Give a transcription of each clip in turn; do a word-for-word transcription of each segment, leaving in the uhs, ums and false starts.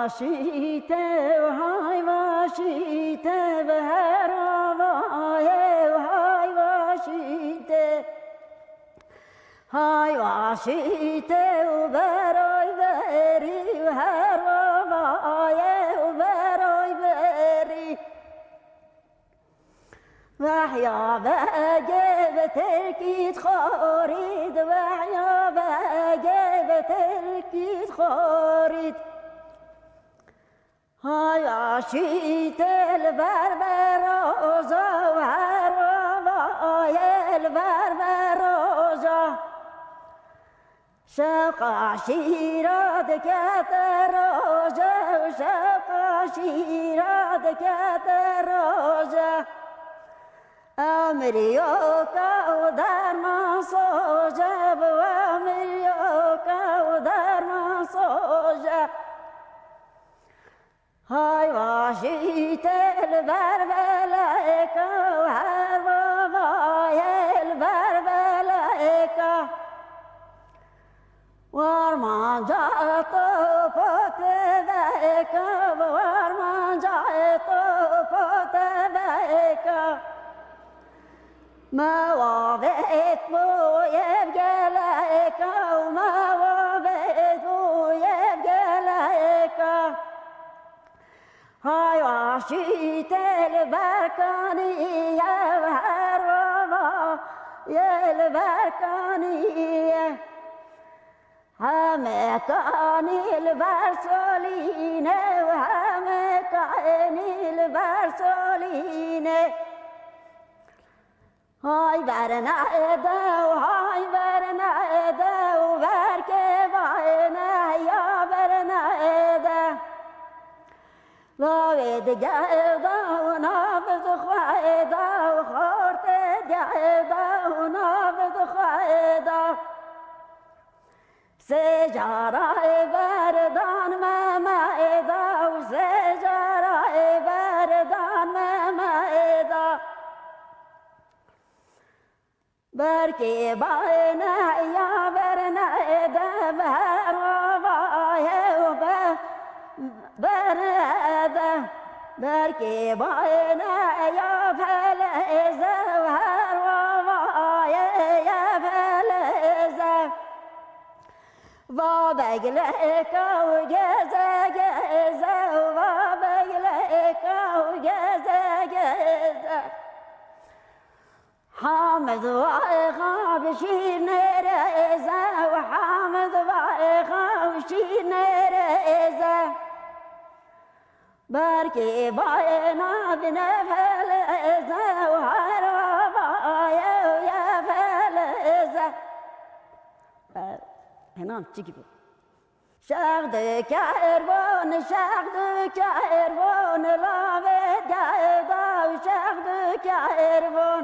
Vaşî te û hay vaşî te bi her avayê û hay vaşî te. Hay vaşî te û beroy berî û her avayê û beroy berî. Vehya begê bi tirkî dixorît, vehya begê bi tirkî dixorît. Hay aşîtê li ber beroja û her avayê li ber beroja. Şewqa şîra dikete roje û şewqa şîra dikete roje. Ew miryoka û derman soje, bi we miryoka û derman soje. Hay vaşîtê li ber beleka û her avayê li ber beleka. Warmanca topo teveka, warmanca topo teveka. Me wavêt bû yev geleka û me wavêt bû yev geleka. Hay aşîtê li ber kaniye, her avayê li ber kaniye. Heme kanî li ber solîne û heme kanî li ber solîne. Hay bernede û hay bernede û berkê bayne ya bernede. Lavê digehda û nav dixweda û xortê digehda û nav dixweda. Sê cara ê berdan me meyda û sê cara ê berdan me meyda. Berkê bayne ya bernede, bi her avayê û be-, bernede. Berkê bayne ya feleze û her avayê ya feleze. Va begleka û geze geze, va begleka û geze geze. Hamid va êxa bi şîrnê rêze û Hamid va êxa bi şîrnê rêze. Berkê bayê navine feleze û her avayê û ye feleze. Henan çi gibi. Şex dike erbon, şex dike erbon, lavê dike da û şex dike erbon.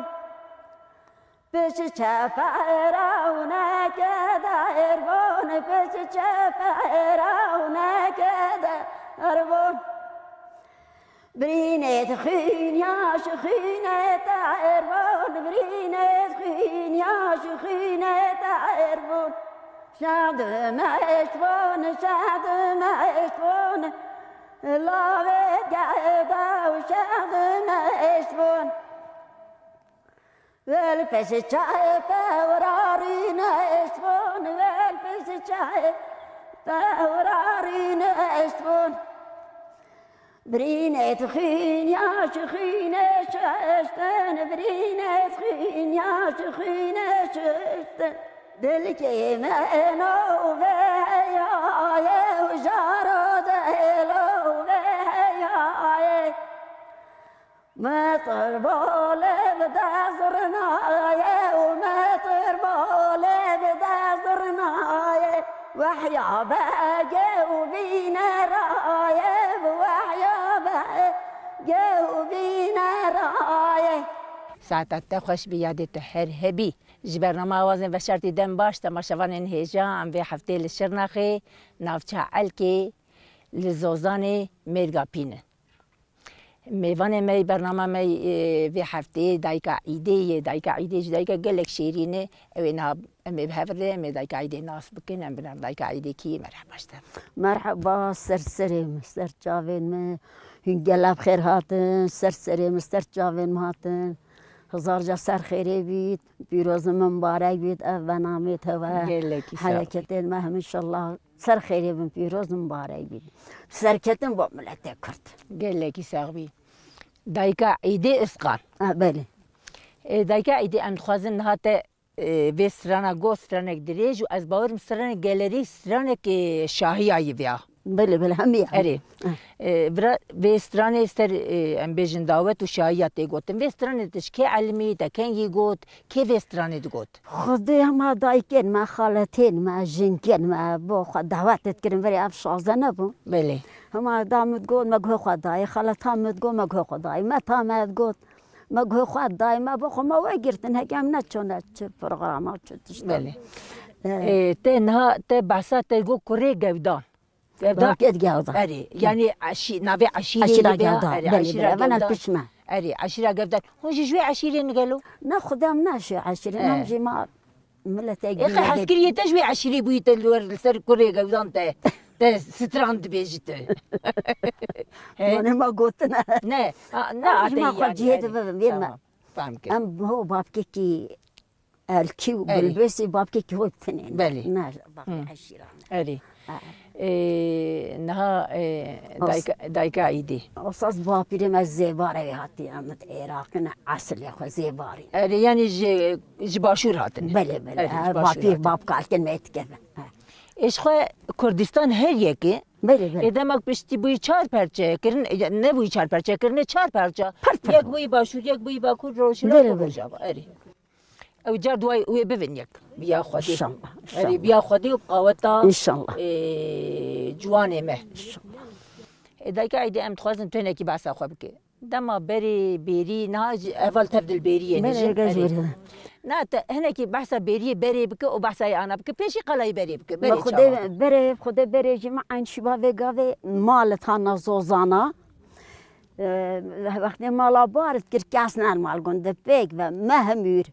Piç çepera û neke de erbon, piç çepera û neke de erbon. Birînê dixwîn ya ji xwînê te erbon, birînê dixwîn ya ji xwînê te erbon. Şex dimeşt bon, şex dimeşt bon, lavê geda û şex dimeşt bon. Wel pişt çayê pewrarî neşt bon, wel pişt çayê pewrarî neşt bon. Birînê dixwîn ya ji xwînê şiştin, birînê dixwîn ya ji xwînê şiştin. Dilkê me eno vê heyayê û jaro delo vê heyayê. Me tirbolê bi dest rinaye û me tirbolê bi dest rinaye. Wehya begê û bîneraye, bi wehya begê û bîneraye. Saeta te xweş bî, yadê te her hebî. Ji bernama Awazên Veşartî dem baş, temaşevanên hêja, em vê heftê li Şirnexê, navça Elkê, li Zozanê Mêrga Pîn in. Mêvanê me yê, bernama me yê, e, vê hefteyê dayika Îdê ye. Dayika Îdê jî dayika gelek şêrîn e. Ew ê niha em ê bi hev re, em ê dayika Îdê nas bikin, em biner dayika Îdê kî. Merheba ji te. Merheba, ser serê min, ser çavên min. Hûn gelek bi xêr hatin, ser serê min, ser çavên min hatin. Hezar ca ser xêrê bît, pîroz û mibarek bît, ev bernameyê te ve. Gelekî sağ ol. Hereketên me hemî inşallah ser xêrê bin, pîroz û mibarek bît. Serketin bo miletê Kurd. Gelekî sax bî. Dayika Îdê Isqan. Ha, belê. E, dayika Îdê, em dixwazin niha te, e, vê strana got, stranek dirêj û ez bawerim stranek gelerî, stranek, e, şahiya yî vêya. Belê, belê, hemî ya. Erê. Ha. E, vira vê stranê ser, e, em bêjin dawet û şahiya tê gotin. Vê stranê te ji kê elimî, te kengî got, kê vê stranê digot? Xwedê hema dayikên me, xaletên me, jinkên me, bo xwe dawet dikirin, verê ev şazdeh nebû. Belê. Hema da min digot, me guhê xwe dayê, xaleta min digot, me guhê xwe dayê, meta me digot, me guhê xwe dayê, me bo xwe me wegirtin, heke em neçûne çi programa, çi tişta. Belê. E, E, te niha, te behsa te got kurê Gewdan. Gewda. Bavkê Gewda. Erê, yanî eşî-, navê eşîrê Eşîra li be, Gewda, erê, belê, eşîra belê, evana Gewda. Pişme. Erê, eşîra Gewda. Hûn jî ji wê eşîrê ne gelo? Na, xwedê em ne ji eşîrê, He. Em jî ma milete Ê, gîne qe be. Hezkiriyê te ji wê eşîrê bûyî te li wer, li ser kurê Gewdan te, te stran dibêjî te. He? Wane ma gotine. Ne, a, ne Em jî ma ateyî xwe yanî, cihê erê. Dibe, verme. Tamam, fam kir. Em ho bavkekî Elkî û Erê. Bilbêsî bavkekî xwe bi tinê ne. Belê. Ne, bavkê Hı. Eşîra ne. Erê. Ha. Ee, niha, ee, Os- dayka, dayka Îdî. Osas bapîrê me Zêbarê hatî, em Iraqî ne, esilê xwe Zêbarî. Erê, yanî ji, ji Başûr hatine. Belê, belê. Erê, Ha, ji Başûr bapîr, hatine. Bab kalkin me dikeve. Ha. Ê, ji xwe Kurdistan her yekê, Belê, belê. Ê, demek piştî bûyî çar perçe kirin, e, nebûyî çar perçe kirin, ê çar perçe. Pir, pir. Yek bûyî Başûr, yek bûyî Bakur, Rojhilat Belê, û belê. Rojava. Erê. Ew car duayê wê bivin yek. Bi ya Xwedê. İnşallah, Erê, inşallah. Bi ya Xwedê û qaweta, İnşallah. e, ciwanê me. İnşallah. E, dayika Îdî, em dixwazin tu hinekî behsa xwe bike. Dema berê bêrî, niha jî heval tev dil bêrî yê Berê nijin. Gej Erê. Berê. Na, te hinekî behsa bêriyê berê bike û behsa yê ana bike. Pêşî qalayê berê bike. Me Berê Xwedê çawa? Berê, Xwedê berê jî me eyn şiba vê gavê mal tana zozana. Ee, wextê mala bar dikir, kes nermal gunde pêk ve me hemûr.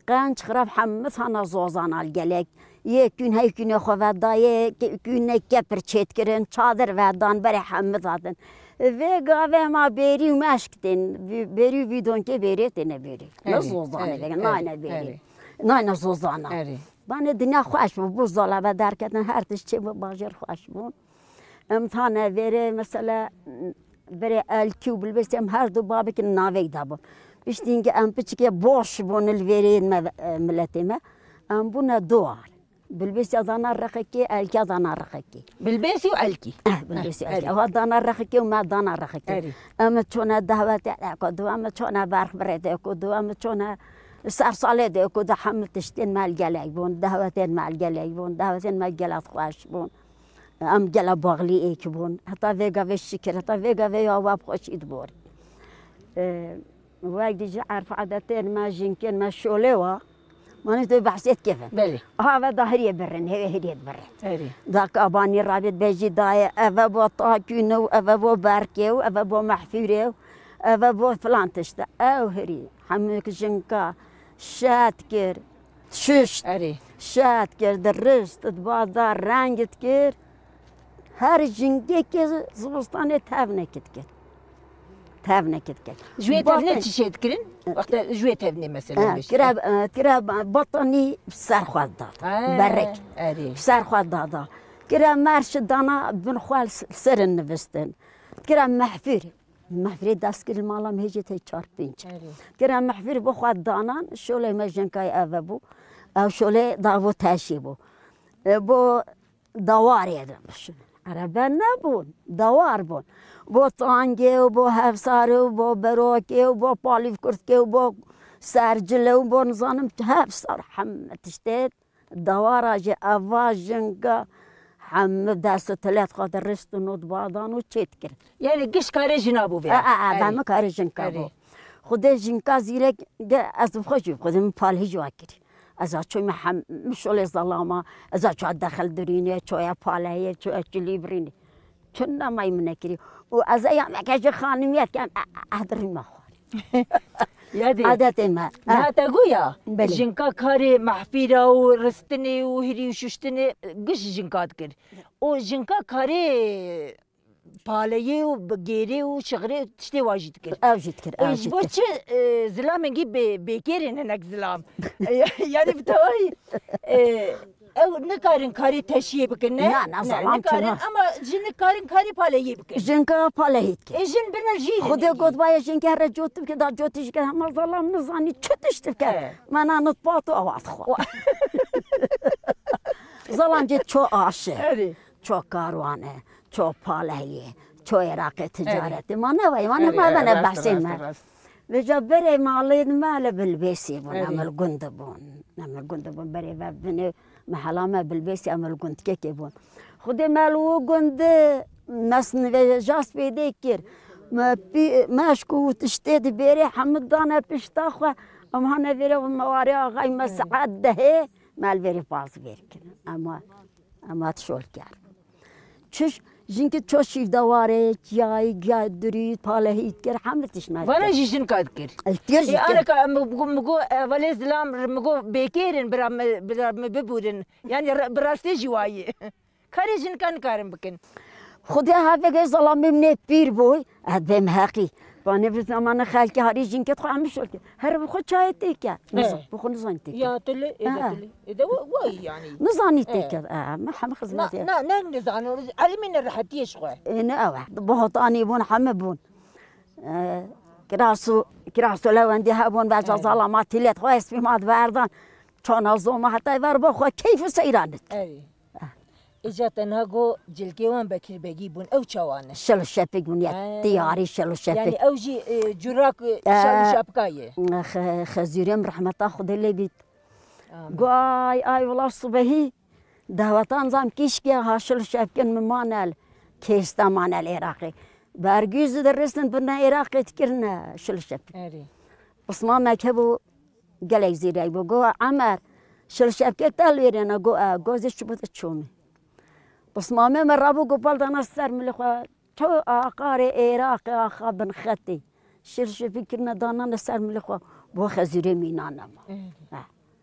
Qenc xirab hemû hana zozana li gelek. Yê kûn hey kûnê xwe vedayê, kê-, kûnê kepir çêtkirin, çadir vedan, berê hemû hatin. Vê gavê ma bêrî û meşk tên, vî-, bêrî û vîdonkê bêrê têne bêrî. Ne Erê, zozanê erê, vege, erê, nayne bêrî. Erê. Nayne zozana. Erê. Banê dinya xweş bû, bû zoleve derketin, her tişt çê bû, bajêr xweş bû. Em tane vêrê, mesela, Berê Elkî û Bilbêsî em her du bavekî navek dabûn. Piştî hingê em piçikê boş bûn li vêrê me, e, miletê me. Em bûne duar. Bilbêsî dana reqekê, Elkî dana reqekê. Bilbêsî û Elkî. Eh, Bilbêsî û Eh, Elkî. Erê. Ewa dana reqekê û me dana reqekê. Erê. Em çûne dehwetê de ku du, em çûne berx birê de ku du, em çûne sersalê de ku du, hemû tiştên me li gelek bûn, dehwetên me li gelek bûn, dehwetên me gelek xweş bûn. Em gela baxlî êk bûn. Heta vê gavê şikir, heta vê gavê ya we bi xweşî diborî. Ee, wek dî ji erf adetên me, jinkên me şolê wa. Manî tu behsê dikevin. Belê. Ha ve da hiriyê birin, hêvê hiriyê dibirin. Erê. Da kabanî rabê dibêjî dayê, eve bo takûn û eve bo berkê û eve bo mehfûrê û eve bo filan tişt e. Ew hirî, hemû jinka şet kir. Şişt. Erê. Şet kir, dirişt, di baz da reng dikir. Her jingekê zivistanê tevnek dikir. Tevnek dikir. Ji wê tevnê çi çê dikirin? Wexta ji wê tevnê mesela Ha, bêjin. Kira, e, kira batanî ser xwe dada. Ha, Berek. Erê. Ser xwe dada. Kira merş dana bin xwe serin nivistin. Kira mehfir. Mehfirê dest kir li mala me hêjê tê çar pênc. Erê. Kira mehfir bo xwe danan, şolê me jinkay eve bû. Ew şolê davo teşê bû. E, bo dawarê de. Erebe nebûn, dawar bûn. Bo tangê û bo hevsarê û bo berokê û bo palîvkurtkê û bo sercilê û bo nizanim hevsar heme tiştê Dawara jî eva jinga hemû dest û tilet xwe dirist û not badan û çêt kir. Yani giş karê jina bû vê. E, e, e, Erê. Hemû karê jinka Erê. Bû. Xwedê jinka zîrek ge ez bi xwe jî, xwedê min palhî ji wa kirî. Ez a çûme hem şolê zelama, ez a çûya dexil dirînê, çûya paleyê, çûya çilî birînê. çi nema min nekirî. Û ez ê ya me ke ji xanimiyet kem, e, e, e, dirî me xwarî. Yadê. Adetê me. Niha te goya, belê, jinka karê mehfîra û ristinê û hirî û şuştinê giş jinka dikir. Û jinka karê paleyê û bi gêrê û şixrê tiştê wa jî dikir. Ew jî dikir, Ê, ew ji jî bo dikir. Çi, e, zilamên gî bê-, bêkêrên hinek zilam. Yani bi tewayî, e, ew nikarin karê teşiyê bikin, ne? Na, na, ne, zalam nikarin, çima? Ama jin nikarin karê paleyê bikin. Jinka paleyê dikir. E, jin birine jî Xwedê got, "Baye jinkê here cot bike, da cotî jike hema zalam nizanî çi tişt bike." He. Mena nit pat û awa dixwe. Zalam cê ço aşe. Erê. Ço karwane, ço paleyê, ço Iraqê ticaretê. Ma ne vay, ma ne, erê, ma erê, bene rast, behsê rast, me. Rast. Vêca berê malê me li Bilbêsê bûn, erê, em li gund bûn. Em li gund bûn, berê ve binê mehela me Bilbêsê, em li gundkekê bûn. Xwedê me li wî gund mes nivêja spêdê kir. Me pî-, meşk û tiştê di bêrê hemû dane pişta xwe. Em hane vêre me warê axay me saet dehê, me li vêrê paz vêr kir. Em Em hat şol kir. Çiş, jinkî ço şîvda warê, çiyayî, giya durî, palehî dikir, hemî tişt me dikir. Vana jî jinka dikir. Dikir jî. Ê, areka, em bi, bi, bi go, e, hevalê zilam, bi go bêkêrin, bira me, bira me bibûrin. Yani, ra-, bi rastê jî wayî. Karê jinka nikarin bikin. Xwedê hevegê zelamê min ê pîr bûy, ez bêm heqî. Panê bi zamanê xelkê harî jinkê xwe hemî şol kir. Her bi xwe çayê têke. Niza-, bi xwe nizanî têke. Ya tili, ê de tili. Ê de wa-, wayî yani. Nizanî têke. E, me hemî xizmet ya. Na, na, ne nizano, elimî ne rehetiyê ji xwe. Ê, ne ew e. Bohtanî bûn, hemî bûn. E, kiras û, kiras û lewendî hebûn, veca zalama tîlê xwe espî ma diberdan. Çona zoma heta ver bo xwe keyf û seyran dikir. Erê. Îca te niha go cilkê wan Bekir Begî bûn, ew çawa ne? Şil û şepik bûn ya, he, tiyarî şil û şepik. Yani ew jî, e, curak, e, şil û şepika ye. Xe-, Xezûrê min rehmeta Xwedê lê bît. Amin. Goy, ay wela sibehî, dawetan zam kîşkê ha şil û şepkin min manel, kêsta manel Iraqê. Bergûz diristin birine Iraqê dikirine şil û şepik. Erê. Osman Mekhe bû, gelek zîrek bû. Go, Emer, şil şevkê te li wêrê ne? Go, e. Go, zê çi bû te çomî. Pismamê me rabû, go, bal dana ser milê xwe. Ço aqarê Êraqê axa bin xetê. Şil şevkê kirine danane ser milê xwe. Bo Xezûrê mînane ma. Ê. E.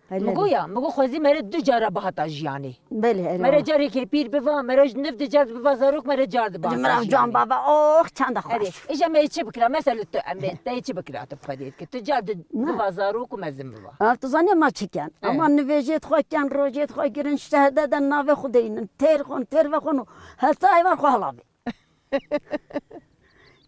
Hele mi go de. Ya, mi go xwezî mere du cara bihata jiyanê. Belê, erê. Mere carekê pîr biva, mere ji niv di car biva zarok, mere car diba. Mirav can baba, oh, çanda xweş. Erê, îja me çi bikira, mesela tu em te çi bikira tu xwedê ki tu car di, diva zarok û mezin biva. Ha, tu zanî ma çi ken. Ama nivêjê xwe ken, rojê xwe girin, şehde de navê xwe deynin. Têr xon, têr ve xon û heta êvar xwe hala bê.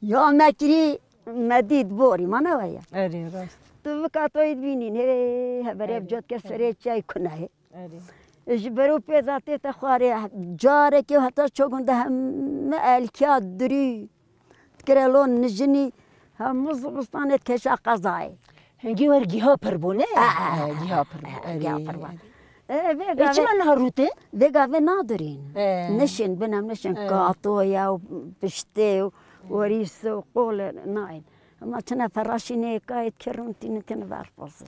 Ya me kirî, me dît borî, ma ne weye. Erê, rast. Tu vika toyî dibînîn, hê, heberê bi cot ke serê çay kunayê. Erê. Ji ber û pêza tête xwarê, carekê heta ço gund heme elkiya durî. Kirelon nijinî, hemû zivistanê keşa qezayê. Hingî wer giha pir bû, ne? Aa, aa, giha pir bû. Aa, giha pir bû. Erê. E, vê gavê çima niha rûtê? Vê gavê nadurîn. E. Nişin, binem nişin. E. Kato ye û piştê û werîs û qol nayên. Ama çine feraşînê kayê kirûn tînin kin ver pozî.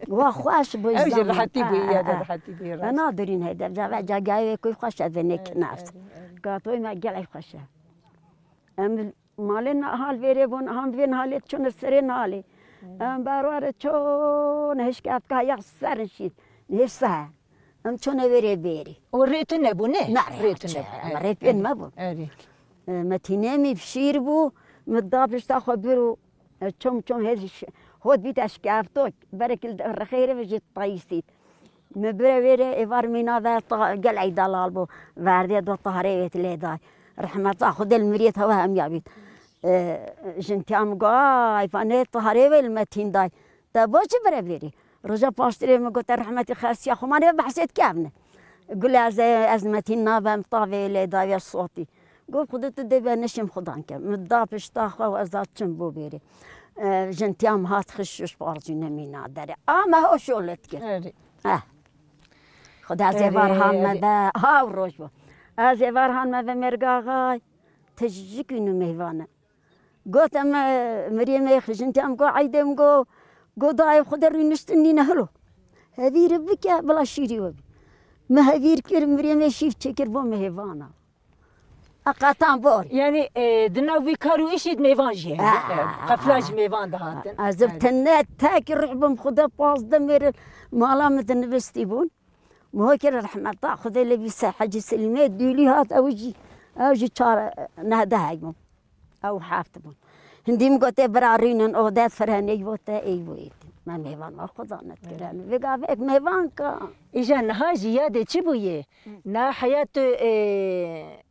Wa xweş bû. Ew jî zam-, rehetî bû, e, ya de e, rehetî bû, e, rast. Nadurîn heyde, cave cagayê wê kuy xweş e, vê nêkin nefs. Erê, erê, erê. Katoyê me gelek xweş e. Em malê na hal vêrê bûn, han vên halê çûne serê nalê. Em berwarê çûne hişke etka ya ser şît. Nêse. Em çûne vêrê bêrî. O rê tune bû, ne? Na, rê tune bû. Em rê pên me bû. Erê. E, Metînê mî şîr bû, mi da pişta xwe bir û, e, çom çom hêz hot bît eşkefto, berekil rexêre ve jî tayîsît. Mi bire vêre êvar mîna ve ta-, gelek delal bû. Verdê do taharê wê lê day. Rehmeta Xwedê li miriyê tewe hem ya bît. E, jin tiya min got, "Ay, fanê taharê wê li Metîn day." Te bo çi bire vêrî? Roja paştirê min got, "Te rehmetî xesiya xwe." Ma nê behsê dike evne. Gule ez, ez Metîn nabem, tavê lê dayê sotî. Got, "Xwedê tu dê be neşim xudan ke." Min da pişta xwe û ez da çim bo bêrê. E, jin tiya min hat xişiş parzîne mîna derê. A me ho şolet kir. Erê. Eh. Xwedê ez ê var han me be. Ha, roj bo. Ez ê var han me be mêrga axay. Tijik û nû mêvan e. Got, em, e, miriyê me xijin te, em got, eydê em got, got, dayê xwe de rûniştin nîne hilo. Hevîr bike, bila şîrî we bî. Me hevîr kir, miriyê me şîr çêkir, bo me hêvana. Heqetan bor. Yani, e, di nav vî kar û îşê de mêvan jî heye. Ah. E, qefla ji mêvan dihatin. Ez bi tine tek rih bim, Xuda pazdeh mêr mala min dinivistî bûn. Muhokir rehmeta Xwedê lê bîse Hecî Silîmê Dûlî hat, ew jî, ew jî çar, neh dehek bûn. Ew heft bûn. Hindî min gotê bira rînin odet firenê, ey bo te, ey bo êdî. Me mêvan me xwe zanî kirine. Vê gavê mêvan ka. Îja niha jî yadê çi bûye? Na heyat, e,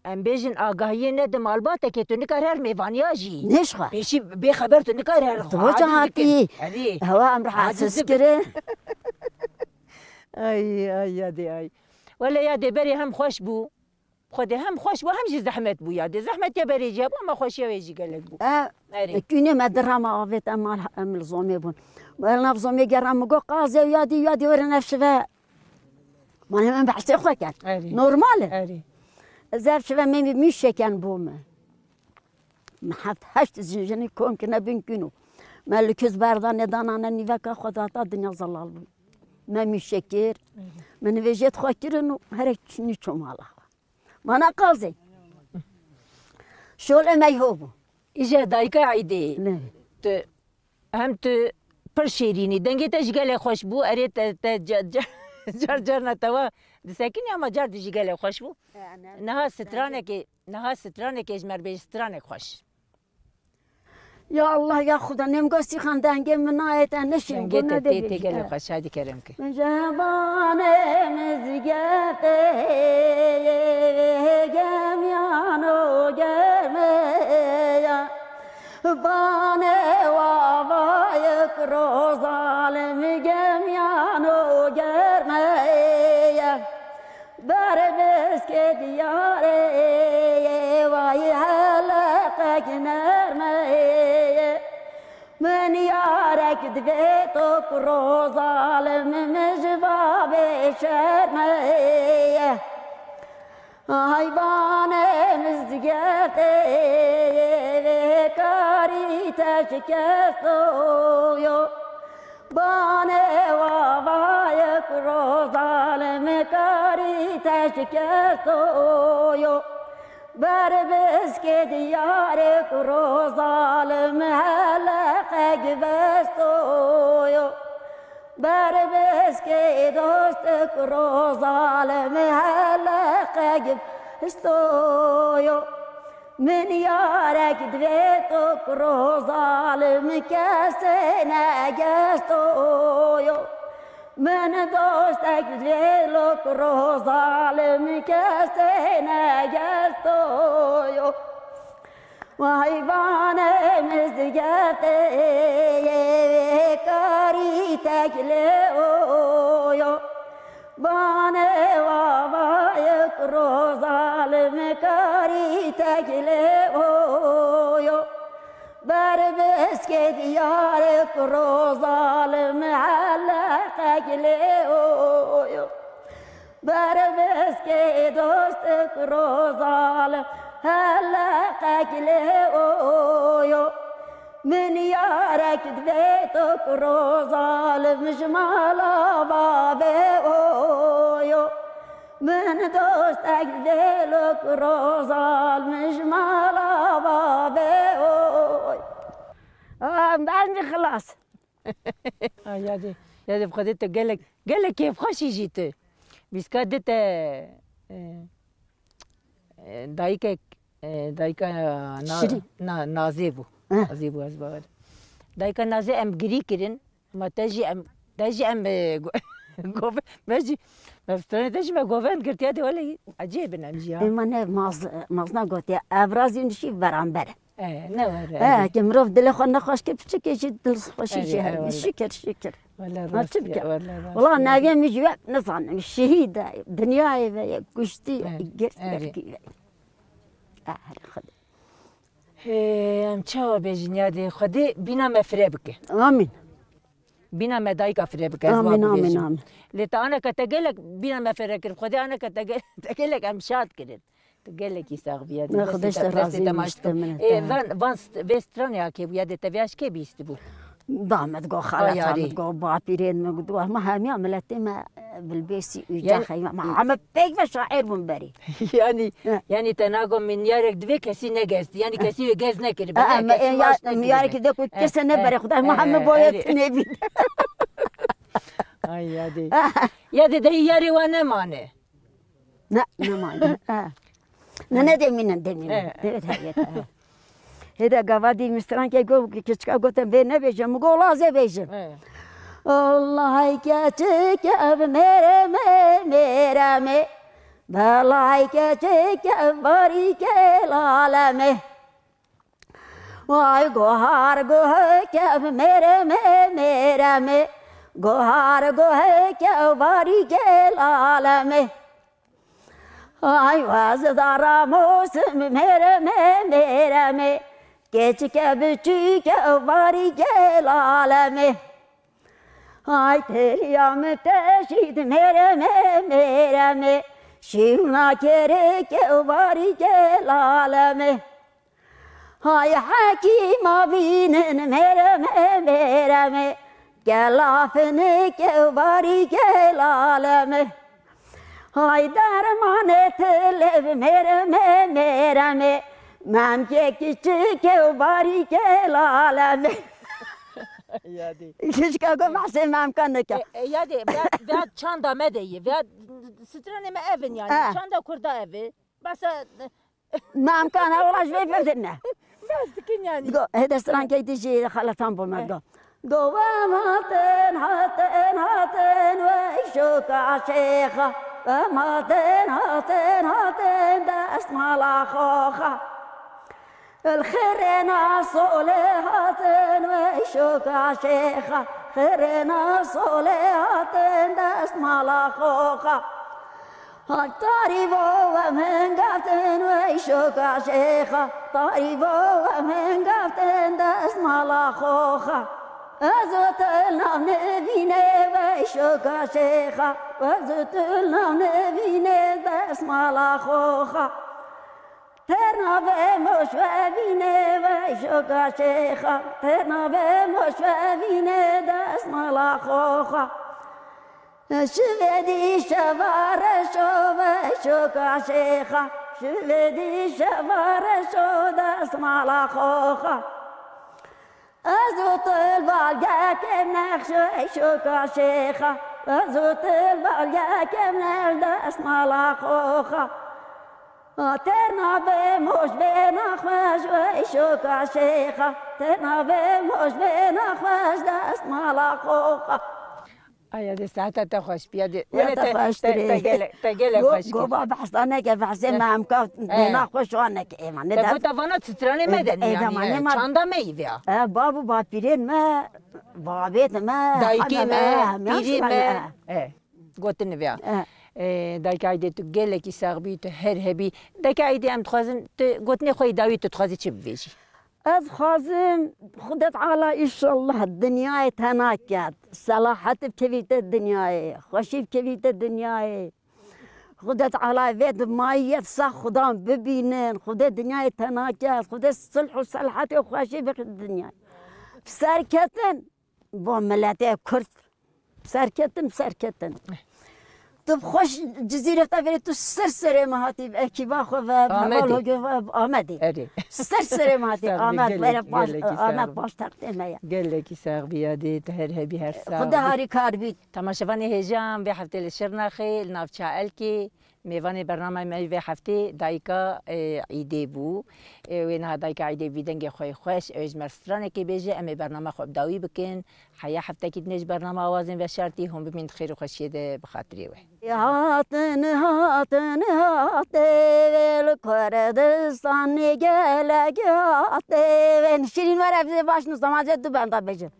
em bêjin agahiyê ne di malbateke tu nikare her mêvaniya jî. Nêşxa. Pêşî bê xeber tu nikare her Tu xwe boca aciz hatî. Bikin. Erê. Hewa em Aciz rahatsiz bikin. Kirin. Ay, ay, yadê ay. Wele yadê berê hem xweş bû. Xwedê hem xweş bû, hem jî zehmet bû yadê. Zehmetiya berê jî hebû, ama xweşiya wê jî gelek bû. E, Erê. Kûnê me dirama avêt, em mal, em li zomê bûn. Em nav zomê geran, min got, qazê û yadî, yadî were ev şive. Man hemen behsê xwe kir. Erê. Normal e. Erê. Ez ev şive me mîşeken bû me. Me heft heşt jinjinî kom kirine bin kûno. Me li kuz berdanê danane nîveka xwe data dinya zelal bû. Me mîşe kir. Erê. Me nivêjêt xwe kirin û herek nî çû mala xwe. Mana qazê. Şolê me ho bû. Îje dayika Eydê. Ne. Tu, hem tu pir şêrînî. Dengê te jî gelek xweş bû. Erê te, te ca-, ca-, car carna te wa disekinî ama car dî jî gelek xweş bû. E, ne. Niha stranekê, niha stranekê ji me re bêje stranek xweş. Ya Allah, ya Xuda, nem gostî xan dengê min nayê te neşîn. Dengê te tê, tê gelek xweş, hadi kerem ke. Min jebanê mizgefê gemiyano germeya. Banê wavayek rozalim gemiyano germeya. Berbiskê diyarê vay heleqek nermeyê. Min yarek divê to ku rozalim min ji babê şermeyê. Heyvanê mizgefê vê karî te şikesto yo. Banê wavayek rozalim karî te şikesto yo. Berbiskê diyarek rozalim heleqek besto yo. Berbiskê dostek rozalim heleqek besto yo. Min yarek divê to ku rozalim kesê negesto yo. Min dostek divê lo ku rozalim kesê negesto yo. Heyvanê mizgefê karî tek lê o yo. Banê wavayek rozalim karî tek lê o yo. Berbiskê diyarek rozalim heleqek lê o yo. Berbiskê dostek rozalim heleqek lê o yo. Min yarek divê to ku rozalim ji mala babê oyo. Min dostek divê lo ku rozalim ji mala babê oyo. Ah, ben de xilas. Ay, yadê, yadê bi Xwedê tu gelek, gelek kêfxweşî jî tu. Bîska di te, e, e, dayikek, e, dayika na-, Şirîn. Na-, Nazê bû. Heh. Nazê bû, ez bawer. Dayika Nazê em girî kirin, ama te jî em, te jî em, e, go-, gove-, me jî, me stranê te jî me govend girtiye de wele ecêb in em jî ha. Ê, me ne maz-, mazna gotiye, ev razî nişî beramber in. E, ne were, E, erê. Ke mirov dilê xwe nexweş ke, piçikê jî dilxweşî Erê, jî e, heye. Wele. Şikir, şikir. Wele Ha, rast çi ya, bike? Wele rast Wala ya. Navê min jî wek nizanim. Şehîd e, dinyayê ve ye, kuştî ye, Erê, girt erê. Berkî ye. Erê, Xwedê. Hê, em çawa bêjin yadê Xwedê bîna me fire bike. Amîn. Bîna me dayika fire bike, ez Amîn, wa amîn, bibêjim. Amîn. Lê te aneke te gelek bîna me fire kir. Xwedê aneke te ge-, te gelek em şad kirin. Tu gelekî sax bî, yadê. Ne, destê Xwedê te, te razî destê te bî, maç işte, bike. Min Ê, te. Van, van st-, vê stranê ya kê bû, yadê te vê aş kê bîstibû? Da me digo, Ay, xaleta yarî. Me digo, bapîrên me digo, ma hemiya miletê me Bilbêsî û Yani- caxeyma. Ma heme pêk ve şaîr bûn berî. Yani, He. yani te nago minyarek divê kesî negestî. Yani kesî wê gez nekiribe. Ha, Ne, me, kesî ya, baş nekiribe. Miyarekî de ku Eh, kese eh, nebere Xuda, ma eh, heme eh, boye eh. Tinê bî. Ay, ya dê. Ya dê dehî yarê wa nemane. Ne, nemane. Ha. Ne, ne demînin, demînin. Eh. Evet, evet, evet. Hêde gava dî min strankê got, keçika gotin vê nebêje, min got, "Wela ez ê bêjim." He. Wellahî keçik ev mêremê, mêremê. Wellahî keçik ev barîkê lalemê. Vay gohar gohek ev mêremê, mêremê. Gohar gohek ev barîkê lalemê. Ay wez dara mosim mêremê, mêremê. Keçike biçike varî gel alemê. Ay têliya min teşîd mêremê, mêremê. Şîvna kereke varî gel alemê. Hay hekîma bînin mêremê, mêremê. Gelafine ke varî gel alemê. Hay dermanê tilê bi mêremê, mêremê. Memkê kiçikê û barîkê lalemê. Yadî. Kişka ku behsê memkan neke. E, e, yadê, vea, vea çanda me de ye. Vea stranê me evin yani. Ha. Çanda kurda evi. Basa Memkan e, wala ji vê pirsîne. Bes dikin yani. Digo, hêde strankê dî jî xeletan bo me, Eh. digo. Digo, wem hatin, hatin, hatin, wey şoka şêxa. Wem hatin, hatin, hatin, destmala xoxa. Li xirêna solê hatin, wey şoka şêxa. Xirêna solê hatin, destmala xoxa. Hay tarî bo wem hingaftin wey şoka şêxa, tarî bo wem hingaftin destmala xoxa. Ez û tu li nav nivînê wey şoka şêxa, ez û tu li nav nivînê destmala xoxa. Terna be moş vevînê wey şoka şêxa, terna be moş vevînê destmala xoxa. Şivê dî şeva reşo ve şoka şêxa. Şivê dî şeva reşo destmala xoxa. Ez û tu li balgekê nexş ve şoka şêxa. Ez û tu li balgekê nexş destmala xoxa. Terna be moş bê naxweş ve şoka şêxa. Terna be moş bê naxweş destmala xoxa. Aya de saeta te xweş piya de. Ya wele te te xweş te, te dirê. Gele, te gele Go-, xweş. Goba behsa neke, behsê Eh. me em ka Eh. bêna xweş wan neke êma. Ne Te der- gota vana titranê me de Eh, eh, yani, dema eh, ne ma- çanda me yî veya. Eh, bab û bapîrên me, babêt me, Dayikê heme me, eh, me pîrê me. eh. Eh, gotin veya. Eh. Eh, dayika Aydê tu gelekî sax bî, tu her hebî. Dayika Aydê em dixwazin, tu gotinê xwe yê dawî tu dixwazî çi bivêjî? Ez xwazim Xuda Teala înşallah dinyayê tena ket, selahet bikevîte dinyayê, xweşî bikevîte dinyayê. Xuda Teala vê di mayiyet sax Xudan bibînin, Xuda dinyayê tena ket, Xuda sulh û selahetê xweşî bikevîte dinyayê. Serketin bo miletê Kurd. Serketin, serketin. Tu bi xweş Cizîrê te verê tu ser serê me hatî, bi ekîba xwe ve, bi Amedê. heval hogê ve, bi Amedê. Erê. Ser serê me hatî, Sax bî, Amed gelek, were baş, gelekî sax Amed bî. Baş textê me ye. Gelekî sax bî yadê, tu her hebî her sax Xuda bî. Harîkar bît. Temaşevanê hêja, em vê heftê li Şirnexê, li navça Elkê, mêvanê bernameyê me vê heftê dayika, e, Îdê bû. E, wê niha dayika Îdê bî dengê xwe yê xweş, ew ê ji me stranekê bêje, em ê bernama xwe bi dawî bikin. Heya heftekî dinê ji bernama awazên veşartî, hûn bimîn di xêr û xweşiyê de bi xatirê we. Hatin, hatin, hatê wê li Kurdistanê gelek hatê wê. Şirîn were vê baş nizam, ez ê du benda bêjim.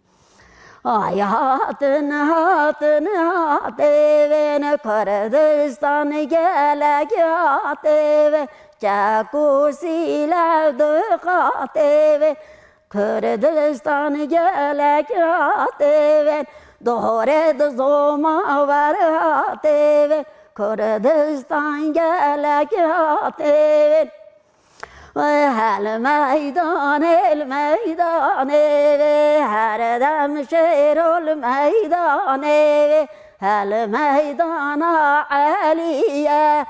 Ay hatin, hatin, hatê wê li Kurdistanê gelek hatê wê. Çek û sîlev diqatê wê. Kurdistan gelek hatê wê, dore di zoma wer hatê wê. Kurdistan gelek hatê wê. Hel meydanê, li meydanê wê, her dem şêro li meydanê wê. Hel meydana Eliye,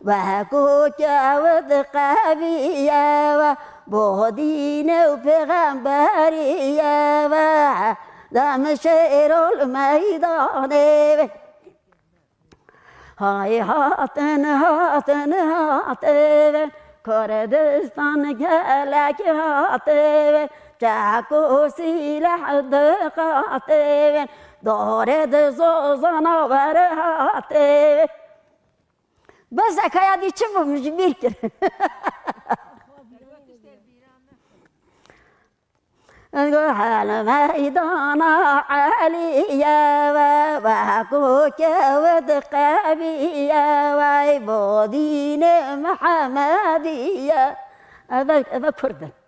wekû kewt qeviye we, bo dînê û pêxemberiye we, dem şêrol meydanê we. Hay hatin, hatin, hatin, Kurdistan gelek hatin, çek û sîleh diqatin, dorê di zozana wer hatin. Bes e, kaya dî çi bû, min ji bîr kir. Hel meydana Eliye we, wekû kewt qeviye we, bo dînê Mihemediye. Eve, eve Kurd in.